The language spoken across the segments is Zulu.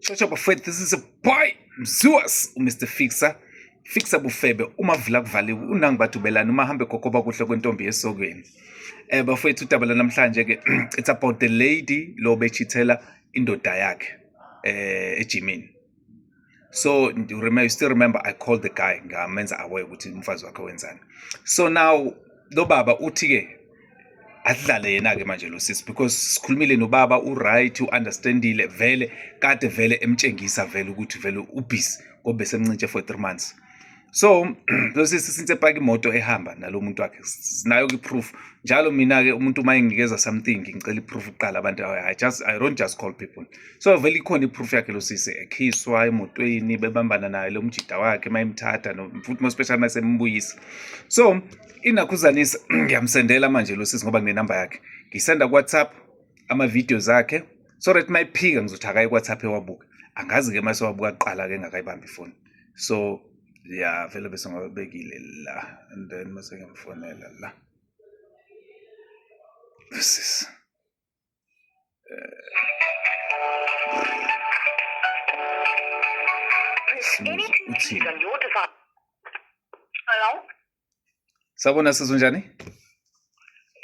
Shosha bafethu, this is a boy Mzuas, uMr Fixer. Fixer bufebe uma vula kuvaliwe unangi badubelana uma hambe khokhoba kuhle kwentombi esokweni. Bafethu udaba lanamhlanje ke it's about the lady lo bechithela indoda yakhe ejimini. So you remember, you still remember I called the guy ngamenza aware ukuthi umfazi wakhe wenzani. So now lo baba uthi ke adlale yena ke manje lo sisi because sikhulumile nobaba u-right u-understandile vele kade vele emtshengisa vele ukuthi vele ubusy ngoba besemncintshe for 3 months. So lo sisi since epaka imoto ehamba nalo muntu wakhe sinayo ke proof njalo. Mina ke umuntu uma enginikeza something ngicela i-proof kuqala. Abantu I don't just call people. So vele ikhona i-proof yakhe lo sisi ekhiswa emotweni bebambana naye lo mjida wakhe mayemthatha no futhi more special mayesembuyisa. So inakhuzanisa ngiyamsendela manje lo sisi ngoba nginenamba yakhe, ngisenda ku-WhatsApp ama-videos akhe so that mayiphika ngizothi akaye ku-WhatsApp ewabuka. Angazi-ke mase wabuka kuqala-ke engakayibambi ifoni. So ya vele bese ngawabekile la and then mase ngiyamfonela la sisi. Uthini? Hello? Sawubona sisi, unjani?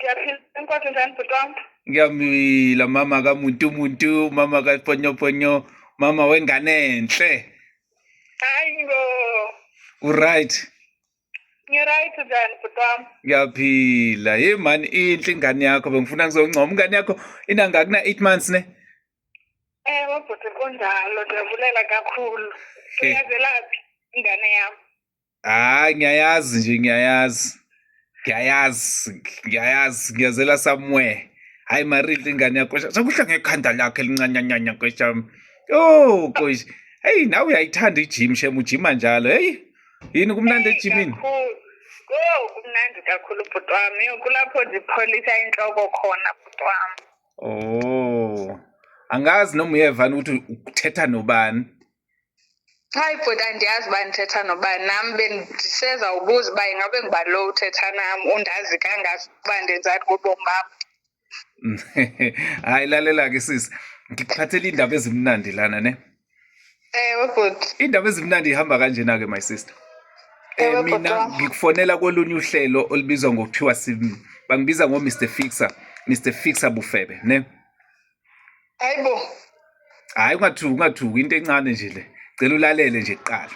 Ngiyaphila, inkosi. Njani bhuti wami? Ngiyamila mama kamuntu muntu, mama kaponyo ponyo, mama wengane enhle. Hayi ngo. Uright? Ngi-right, njani bhuti wami? Ngiyaphila. Hey man, inhle ingane yakho, bengifuna ngizoncoma ingane yakho. Inangaki na 8 months ne? Ewe bhuti, kunjalo, ndiyabulela kakhulu. Uyazelaphi ingane yami? Hayi, ngiyayazi nje, ngiyayazi. Ngiyayazi, ngiyayazi, ngiyazela somewhere. Hayi Marinhle ingane yakho. Sekuhle ngekhanda lakhe elincanyanyanya nkosi yami. Oh nkosi. Hey, nawe uyayithanda i-gym shem, ujima njalo. Hey, yini kumnandi ejimini? Kakhulu. Oh, kumnandi kakhulu bhuti wami. Kulapho ndipholisa intloko khona bhuti wami. Oh. Angazi noma uyevana ukuthi uthetha nobani. Hayi bhuti, andiyazi uba ndithetha nobani. Nam bendisezawubuza uba ingabe ngubani lo uthetha nam, undazi kangaka uba ndenzani kubomi bam. Hayi, lalela ke sisi. Ngikuphathela indaba ezimnandi lana ne. Ewe bhuti. Indaba ezimnandi ihamba kanjena ke, my sister. Ewe, bhuti Mina wami. ngikufonela kolunye uhlelo olubizwa ngokuthiwa bangibiza ngo Mr Fixer, Mr Fixer bufebe ne. Hayibo. Hayi, ungathuki, ungathuki, into encane nje le. Cela ulalele nje kuqala.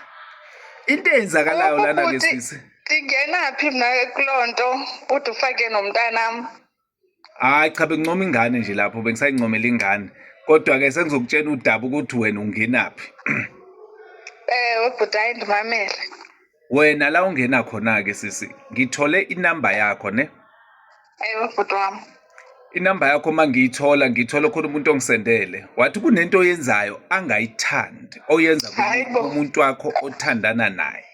Into eyenzakalayo lana ke Bhuti, sisi. ndingena phi mna kuloo nto ude ufake nomntanam? Hayi cha, bengincoma ingane nje lapho, bengisayincomela ingane. Kodwa ke sengizokutshela udaba ukuthi wena ungenaphi. Ewe bhuti, hayi ndimamele. Wena la ungena khona ke sisi, ngithole inamba yakho ne. Ewe bhuti wami. Inamba yakho mangiyithola, ngithola khona umuntu ongisendele. Wathi kunento oyenzayo angayithandi, oyenza Hayibo. kumuntu wakho othandana naye.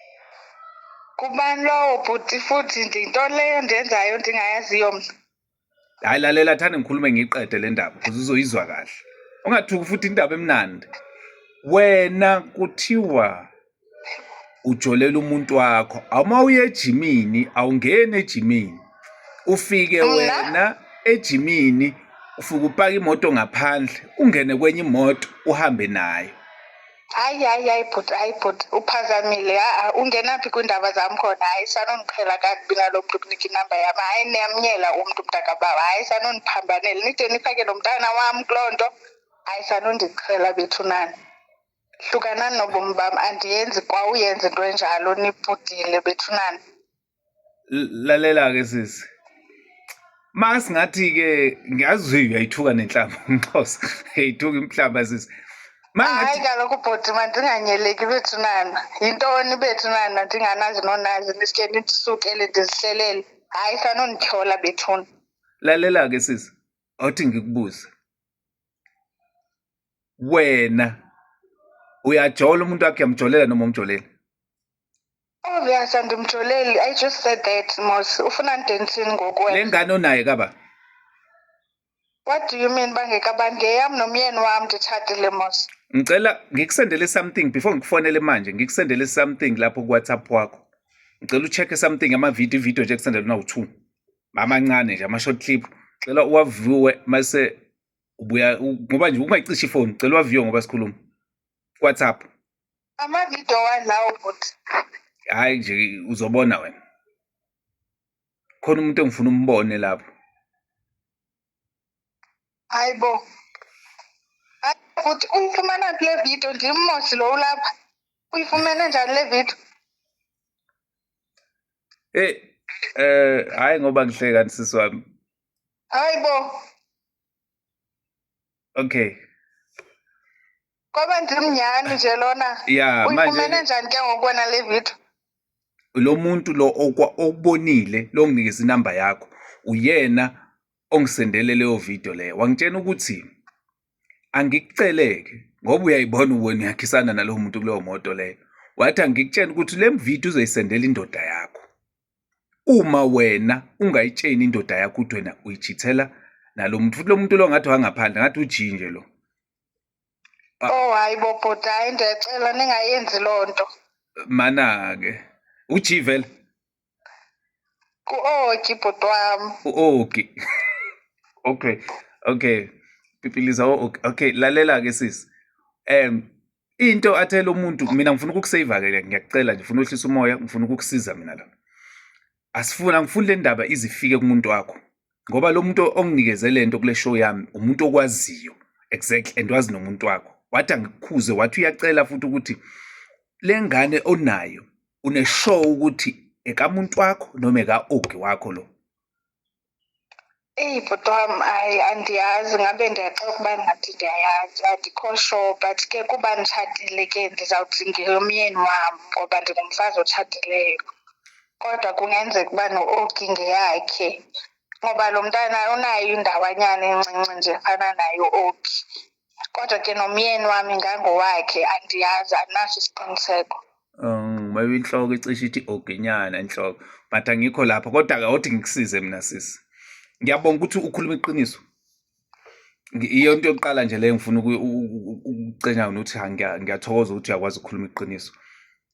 Kubani lowo bhuti, futhi ndinto leyo ndenzayo ndingayaziyo mna? Hayi lalela, thanda ngikhulume ngiqede le ndaba ukuze uzoyizwa kahle. Ungathuki futhi, indaba emnandi. Wena kuthiwa ujolela umuntu wakho. Awuma uye ejimini, awungeni ejimini. Ufike Mna? wena ejimini, ufike upaka imoto ngaphandle, ungene kwenye imoto uhambe nayo. Hayi hayi hayi bhuti, hayi bhuti, uphazamile. Ha-a, ungenaphi kwiindaba zam khona? Hayi, sanondiqhela kakubi nalo mntu kunika inamba yam. Hayi, niyamnyela umntu mntakabawo. Hayi, sanondiphambanela nide nifake nomntana wam kuloo nto. Hayi, sanondiqhela bethunani. Hlukanani nobomi bam, andiyenzi kwa uyenza into enjalo, nibhudile bethunani. Lalela ke sisi. Masingathi ke ngiyazi uyayithuka nenhlamba umXhosa. Uyayithuka inhlamba sisi. Hayi Mangathi kaloku bhuti, mandinganyeleki bethunana. Yintoni bethunana ndinganazi nonazi, niske nindisukele ndizihlelele? Hayi, sanondityhola bethuna. Lalela ke sisi. Awuthi ngikubuze. Wena uyajola, umuntu wakhe uyamjolela noma umjolela? Obvious, andimjoleli. I just said that mos. Ufuna ndenzini ngoku Le wena? ngane onaye kaba? What do you mean bangekabani? Ngeyam nomyeni wam, nditshatile mos. Ngicela ngikusendele something before ngikufonele manje, ngikusendele something lapho ku WhatsApp wakho. Ngicela ucheck something, ama video, video nje kusendele nawu 2. Amancane nje, ama short clip. Cela uwaviewe mase ubuya ngoba nje ungayicisha ifoni, cela uwaviewe ngoba sikhuluma. WhatsApp. Amavidiyo wani lawo bhuti? Hayi nje uzobona wena. Khona umuntu engifuna umbone lapho. Hayi bo. Hayi bhuti uyifumana phi le video? Ndimmosi lo ulapha. Uyifumene njani le video? Hey, hayi ngoba ngihleka sisi wami. Hayi bo. Okay. Kwaba ndim nyhani nje lona. Yeah, manje Uyifumene njani ke ngoku wena le video? Lo muntu lo okubonile lo nginikeza inamba yakho uyena ongisendele leyo video leyo, wangitshela ukuthi angikuceleke ngoba uyayibona wena uyakhisana nalowo muntu kuleyo moto leyo. Wathi angikutshela ukuthi le video uzoyisendela indoda yakho uma wena ungayitsheni indoda yakho ukuthi wena uyichithela nalo muntu, futhi lo muntu lo ngathi wangaphandle, ngathi uji nje lo. Oh hayi bo bhuti, hayi ndiyacela ningayenzi loo nto. Mana-ke uji vele. Ku-Oki bhuti wami. U-Oki. Okay, pipiliza o-Oki. Okay, lalela-ke sisi, into athela umuntu, mina ngifuna ukukusave-ke, ngiyakucela nje, ngifuna uwehlisa umoya, ngifuna ukukusiza mina la. Asifuni, angifuni le ndaba izifike kumuntu wakho, ngoba lo muntu onginikeze le nto kule show yami umuntu okwaziyo exactly and wazi nomuntu wakho. Wathi angikukhuze, wathi uyacela futhi ukuthi le ngane onayo une-sure ukuthi ekamuntu wakho noma eka-Ogi wakho lo. Eyi bhuti wam, hayi andiyazi, ngabe ndiyaxoka ukuba ndingathi ndiyayazi, andikho sure, but ke kuba nditshatile ke ndizawuthi ngeyomyeni wam ngoba ndingumfazi otshatileyo. Kodwa kungenzeka uba no-Oki ngeyakhe ngoba lo mntana unayo indawanyana encinci nje efana nayo u-Oki. Kodwa ke nomyeni wami ingangowakhe, andiyazi, andinaso isiqiniseko. Maybe inhloko icishe ithi oginyana inhloko, but angikho lapho, kodwa-ke awuthi ngikusize mina sisi. Ngiyabonga ukuthi ukhuluma iqiniso. Iyo nto yokuqala nje leyo ngifuna ukucenya ukuthi ngiyathokoza ukuthi uyakwazi ukukhuluma iqiniso.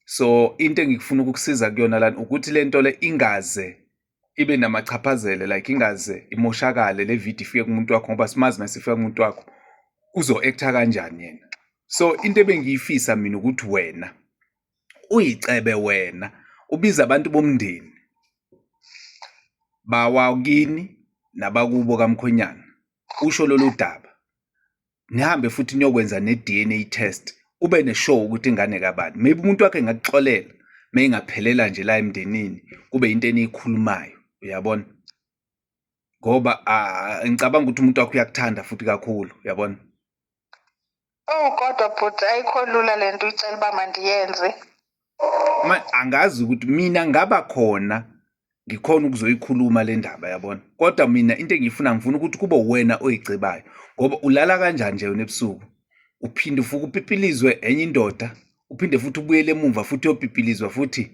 So into engikufuna ukukusiza kuyona lana ukuthi le nto le ingaze ibe namachaphazelo, like ingaze imoshakale le video ifike kumuntu wakho, ngoba simazi masifika kumuntu wakho uzo-act-a kanjani yena. So into ebengiyifisa mina ukuthi wena uyicebe, wena ubize abantu bomndeni bawakini nabakubo kamkhwenyana, usho lolu daba, nihambe futhi niyokwenza ne-DNA test, ube ne-sure ukuthi ingane kabani. Maybe umuntu wakhe engakuxolela mayingaphelela nje la emndenini, kube into eniyikhulumayo, uyabona, ngoba ngicabanga ukuthi umuntu wakho uyakuthanda futhi kakhulu, uyabona. Oh kodwa bhuti, ayikho lula le nto uyicela uba mandiyenze. Ma angazi ukuthi mina ngaba khona ngikhona ukuzoyikhuluma le ndaba, yabona, kodwa mina into engiyifuna, ngifuna ukuthi kube wena oyicebayo, ngoba ulala kanjani nje wena ebusuku uphinde ufuke upipilizwe enye indoda, uphinde futhi ubuyele emumva futhi uyopipilizwa futhi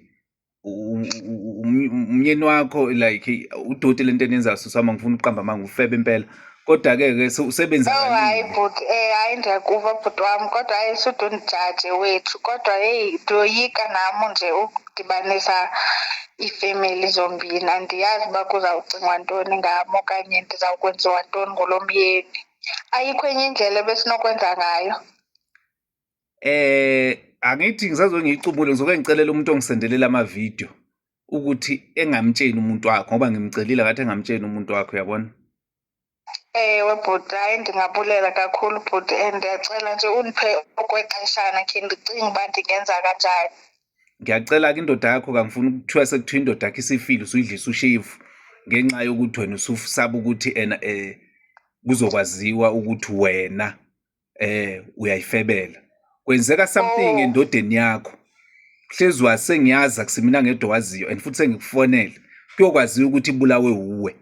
umyeni wakho, like udoti lento eniyenzayo sisama. Ngifuna ukuqamba manga, ufebe impela, kodwa-ke ke usebenza. Oh hayi bhuti, hayi ndiyakuva bhuti wami, kodwa hayi sudundijaje wethu, kodwa heyi ndiyoyika nam nje ukudibanisa iifemeli zombini. Andiyazi uba kuzawucingwa ntoni ngam okanye ndizawukwenziwa ntoni ngulo myeni. Ayikho enye indlela ebesinokwenza ngayo? Angithi ngisazoke ngiyicubule, ngizoke ngicelela umuntu ongisendelela ama-video ukuthi engamtsheni umuntu wakho, ngoba ngimcelile ngathi engamtsheni umuntu wakho, uyabona. Ewe bhuti, hayi ndingabulela kakhulu bhuti, and ndiyacela nje undiphe okwexeshana khe ndicinge uba ndingenza kanjani. Ngiyacela-ke, indoda yakho kangifuni ukuthiwa sekuthiwa indoda yakho isifile, usuyidlisa ushevu ngenxa yokuthi wena ususaba ukuthi ena kuzokwaziwa ukuthi wena uyayifebela, kwenzeka something endodeni yakho. Hlezi wasengiyazi, akusimina ngedwa waziyo, and futhi sengikufonele kuyokwaziwa ukuthi ibulawe wuwe.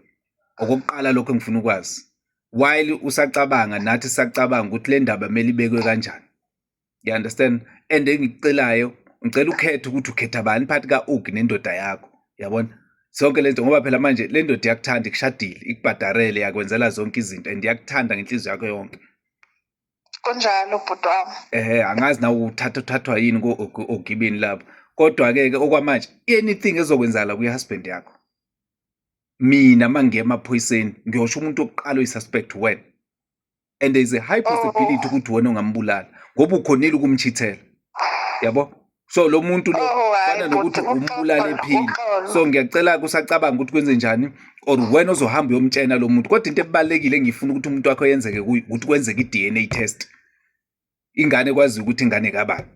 Okokuqala lokho engifuna ukwazi, while usacabanga nathi sisacabanga ukuthi le ndaba kumele ibekwe kanjani, you understand? And engikucelayo, ngicela ukhethe ukuthi ukhetha bani phakathi ka-Ugi nendoda yakho, yabona, sonke lento, ngoba phela manje le ndoda iyakuthanda, ikushadile, ikubhadarele, yakwenzela zonke izinto and iyakuthanda ngenhliziyo yakho yonke. Kunjalo bhuti wami. Angazi nawe uthatha uthathwa yini ogibeni lapho, kodwa-ke ke okwamanje anything ezokwenzakala kwi-husband yakho, mina uma ngiye emaphoyiseni ngiyosho umuntu wokuqala oyi-suspect wena. And there is a high possibility ukuthi wena ungambulala ngoba ukhonile ukumchithela, yabo. So lo muntu lo Oh, hhayi, fana nokuthi bhuti, umbulale uxolo, ephila. uxolo. So ngiyacela kusacabanga ukuthi kwenze njani, or wena ozohamba uyomtshena lo muntu. Kodwa into ebalulekile engifuna ukuthi umuntu wakho yenzeke kuyo ukuthi kwenzeke i-DNA test, ingane kwazi ukuthi ingane kabani.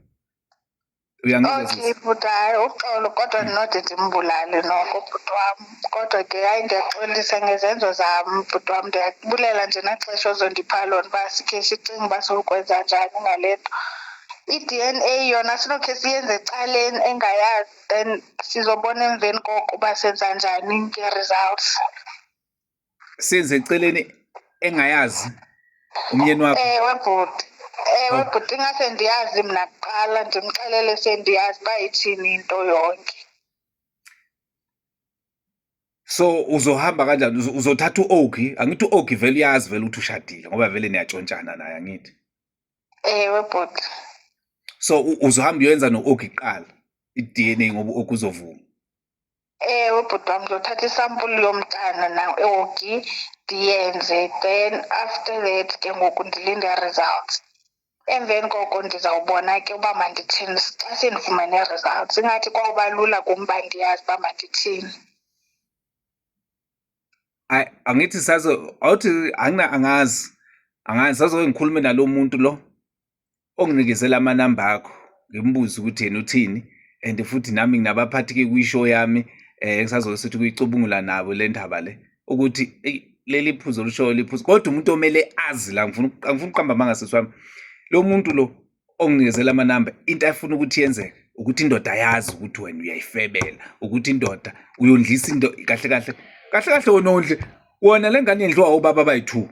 Uyangizwa Okay sisi? bhuti, hayi uxolo, kodwa ndinode ndimbulale noko bhuti wam. Kodwa ke hayi, ndiyaxolisa ngezenzo zam bhuti wam. Ndiyabulela nje nexesha ozondipha lona uba sikhe sicinge uba sokwenza njani ngale nto. I-DNA yona sinokhe siyenze ecaleni engayazi, then sizobona emveni koko uba senza njani nge-results. Senze eceleni engayazi umyeni wakho? Ewe bhuti, ewe bhuti, ingase ndiyazi mna kuqala, ndimxelele sendiyazi uba ithini into yonke. So uzohamba kanjani? Uzothatha u-Ogi? Angithi u-Ogi vele uyazi vele ukuthi ushadile ngoba vele niyatshontshana naye, angithi? Ewe bhuti. So uzohamba uyoyenza no-Ogi kuqala i-DNA ngoba u-Ogi uzovuma? Ewe bhuti wam, ndizothatha isampuli yomntana na-Ogi ndiyenze, then after that ke ngoku ndilinde results. Emveni koko ndizawubona ke uba mandithini xa sendifumene results. Ingathi kwawuba lula kum uba ndiyazi uba mandithini. Ayi, angithi sazo awuthi angina angazi angazi sazoke ngikhulume nalo muntu lo onginikezela amanamba akho, ngimbuze ukuthi yena uthini. And futhi nami nginabaphathi-ke kwi-show yami engisazoke sithi kuyicubungula nabo le ndaba le, ukuthi eyi leli phuzu olishoyo liphuzu. Kodwa umuntu omele azi la, ngifuna angifuni ukuqamba amanga sisi wami, lo muntu lo onginikezela amanamba, into afuna ukuthi yenzeke ukuthi indoda yazi ukuthi wena uyayifebela, ukuthi indoda uyondlisa into kahle kahle kahle kahle wena ondle wona le ngane yendliwa obaba abayi-two.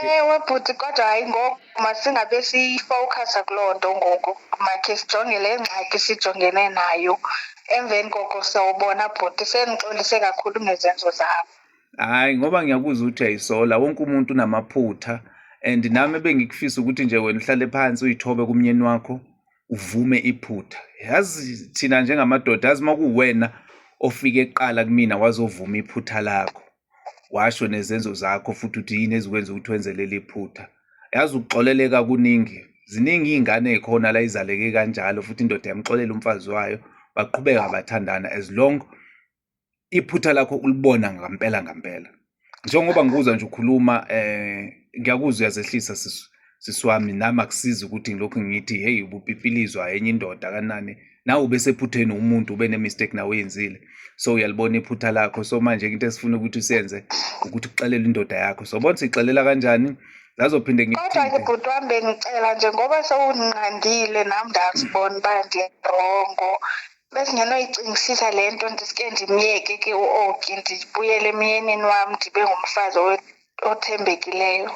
Ewe bhuti, kodwa hayi ngoku masingabe siyifowukhasa kuloo nto ngoku, makhe sijonge le ngxaki sijongene nayo. Emveni koko sawubona bhuti, sendixolise kakhulu ngezenzo zam. Hhayi, ngoba ngiyakuzwa ukuthi uyayisola, wonke umuntu unamaphutha and nami ebengikufisa ukuthi nje wena uhlale phansi uyithobe kumnyeni wakho uvume iphutha. Yazi thina njengamadoda, yazi uma kuwena ofike kuqala kumina wazovuma iphutha lakho, washo nezenzo zakho futhi ukuthi yini ezikwenza ukuthi wenze leli phutha. Yazi ukuxoleleka kuningi, ziningi iy'ngane ey'khona la ey'zaleke kanjalo futhi indoda yamxolela umfazi wayo, baqhubeka bathandana as long iphutha lakho ulibona ngampela ngampela. Njengoba ngikuzwa nje ukhuluma ngiyakuzwa uyazehlisa sisi sisi wami, nami akusizi ukuthi ngilokhu ngithi hey ubupipilizwa enye indoda kanani, nawe ubesephutheni umuntu ube ne-mistake nawe oyenzile, so uyalibona iphutha lakho. So manje into esifuna ukuthi usenze ukuthi uxelele indoda yakho, so bona siyixelela kanjani, zazophinde Kodwa ke ngikuthinte. bhuti wami, bengicela nje ngoba sewundinqandile nam ndazibona uba ndirongo, besingenoyicingisisa le nto, ndiske ndimyeke ke u-Ogi, ndibuyele emyenini wam, ndibe ngumfazi othembekileyo,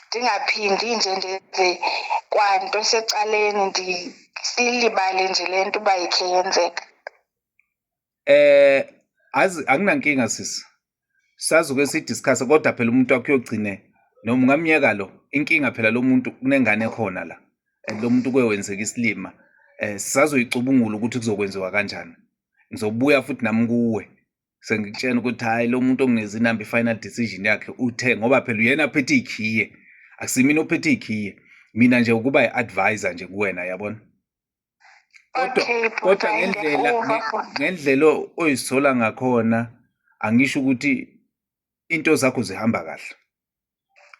ndingaphindi nje ndenze kwanto esecaleni, siyilibale nje le nto uba ikhe yenzeka. Azi akunankinga sisi, sazoke sidiscuss, kodwa phela umuntu wakho uyogcine noma ungamyeka lo, inkinga phela lo muntu kunengane ekhona la and lo muntu kuye wenzeka isilima. Sisazoyicubungula ukuthi kuzokwenziwa kanjani. Ngizobuya futhi nami kuwe sengikutshena ukuthi hhayi lo muntu onginikeza inamba i-final decision yakhe uthe, ngoba phela uyena ophethe iy'khiye, akusimina ophethe iy'khiye, mina nje ukuba i-advisor nje kuwena, yabona. Kodwa Okay bhuti, kodwa hayi ngendlela ndiyakuva bhuti. ngendlela oyisola ngakhona, angisho ukuthi into zakho zihamba kahle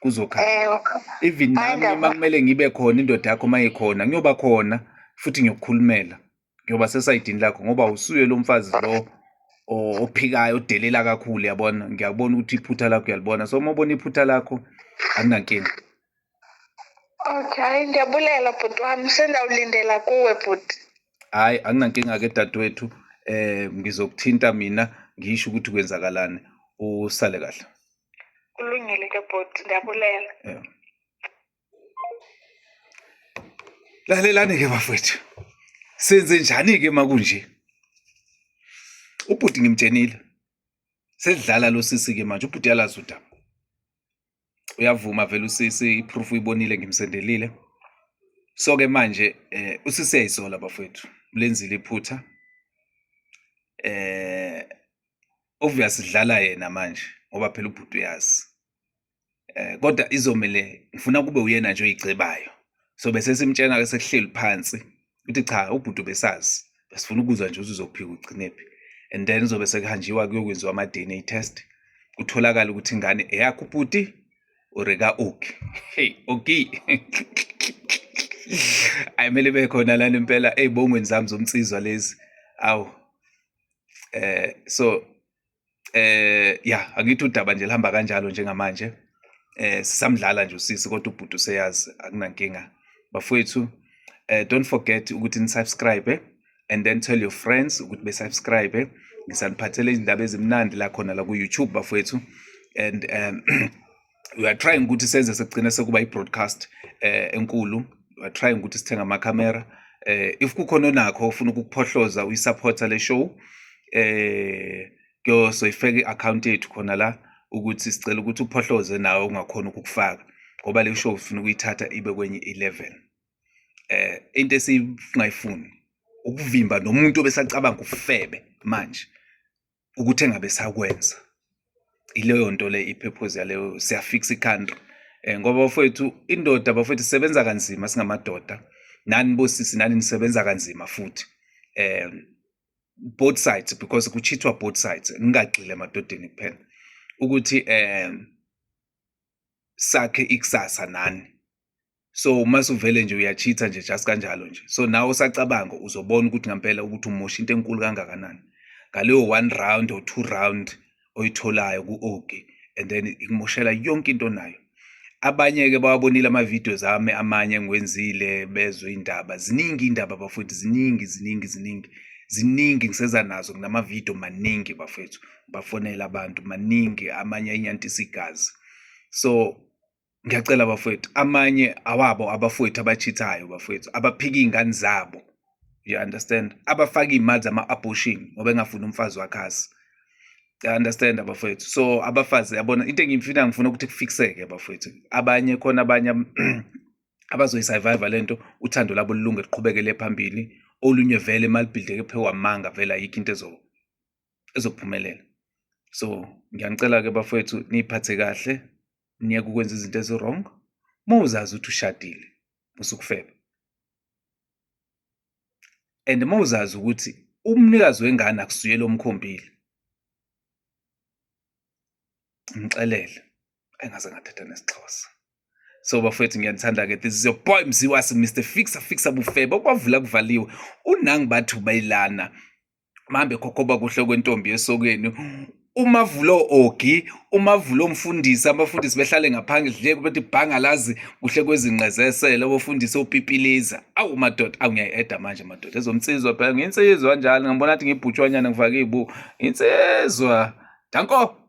kuzokhanya. Ewe, Even hayi nami uma ndiyakuva. kumele ngibe khona, indoda yakho uma ikhona ngiyoba khona futhi ngiyokukhulumela, ngiyoba sesayidini lakho ngoba usuye lo mfazi lo ophikayo odelela kakhulu, yabona. Ngiyabona ukuthi iphutha lakho uyalibona, so uma ubona iphutha lakho akunankinga. Okay, hayi ndiyabulela bhuti wami, sendawulindela kuwe bhuti. Hhayi akunankinga-ke dadewethu, ngizokuthinta mina ngisho ukuthi kwenzakalani, usale kahle. Kulungile ke bhuti, ndiyabulela. Yeah. Lalelani-ke bafowethu, senze njani-ke makunje? Ubhuti ngimtshenile, sedlala lo sisi-ke manje, ubhuti uyalazi udaba. Uyavuma vele usisi, i-proof uyibonile, ngimsendelile. So-ke manje usisi uyayisola bafowethu, ulenzile iphutha. Obvious dlala yena manje. Ngoba phela ubhuti uyazi. Kodwa izomele ngifuna kube uyena nje oyicebayo. So bese simtshena ke sekuhleli phansi ukuthi cha, ubhuti ubesazi, besifuna ukuzwa nje ukuthi uzophika ugcinephi. And then uzobe sekuhanjiwa kuyokwenziwa ama-DNA test, kutholakala ukuthi ingane eyakho ubhuti or eka-Oki. Hey, Oki. Ayimele ibe khona lana impela ey'bongweni zami zomnsizwa lezi. Awu. So ya, angithi udaba nje lihamba kanjalo njengamanje. Sisamdlala nje usisi, kodwa ubhuti useyazi, akunankinga. Bafowethu, don't forget ukuthi ni-subscribe and then tell your friends ukuthi be-subscribe. Ngisaniphathele izindaba ezimnandi la khona la ku-YouTube, bafowethu, and we are trying ukuthi senze sekugcina sekuba i-broadcast enkulu. We are trying ukuthi sithenge amakhamera. If kukhona onakho ofuna ukukuphohloza, uyisupporta le show, kuyosoyifaka i-account yethu khona la, ukuthi sicela ukuthi uphohloze nawe ungakhona ukukufaka, ngoba le show ufuna ukuyithatha ibe kwenye i-level. Into esingayifuni ukuvimba nomuntu obesacabanga ufebe manje ukuthi engabe sakwenza ileyo nto le. I-purpose yaleyo, siyafixa i-country, ngoba bafowethu, indoda, bafowethu, sisebenza kanzima singamadoda. Nani bosisi, nani nisebenza kanzima futhi, both sides, because kuchithwa both sides, ngingagxile emadodeni kuphela, ukuthi sakhe ikusasa nani. So mase uvele nje uyachitha nje just kanjalo nje, so nawe usacabanga, uzobona ukuthi ngempela ukuthi umosha into enkulu kangakanani ngaleyo one round or two round oyitholayo ku-Oki, and then ikumoshela yonke into onayo. Abanye-ke bawabonile ama-videos ami amanye engiwenzile, bezwe iy'ndaba. Ziningi iy'ndaba, bafowethu, ziningi, ziningi, ziningi, ziningi. Ngiseza nazo, nginamavidiyo maningi, bafowethu, bafonela abantu maningi, amanye ayinyantisa igazi. So ngiyacela, bafowethu, amanye awabo abafowethu abachithayo, bafowethu, abaphika iy'ngane zabo, you understand, abafaka iy'mali zama-abortion ngoba engafuni umfazi wakhe azi, you understand, abafowethu. So abafazi, yabona, into engiyifuna, ngifuna ukuthi kufikseke, bafowethu. Abanye khona, abanye abazoyisurvive lento, uthando labo lulunge, luqhubekele phambili. Olunye vele malibhidleke phezu kwamanga, vele ayikho into ezophumelela. So ngiyanicela-ke, bafowethu, niyiphathe kahle, niyeke ukwenza izinto ezi-wrong. Uma uzazi ukuthi ushadile, usukufeba, and uma uzazi ukuthi umnikazi wengane akusuye lo mkhombile, ngixelele engaze ngathatha nesiXhosa. So bafowethu, ngiyanithanda-ke. This is your boy Mziwasi, Mr Fixer, Fixer Bufebe, okwavula kuvaliwe, unangi bathi ubayilana mahambe khokhoba kuhle kwentombi esokeni, umavulo ogi, umavulo omfundisi, abafundisi behlale ngaphandle bethi bhangalazi kuhle kwezinqe zesele, abafundisi opipiliza. Awu madoda, awu, ngiyayi-eda manje, madoda, ezomnsizwa phela, ngiyinsizwa njalo, ngibona ngathi ngibhutshwanyana, ngifake iy'buko, insizwa. Danko.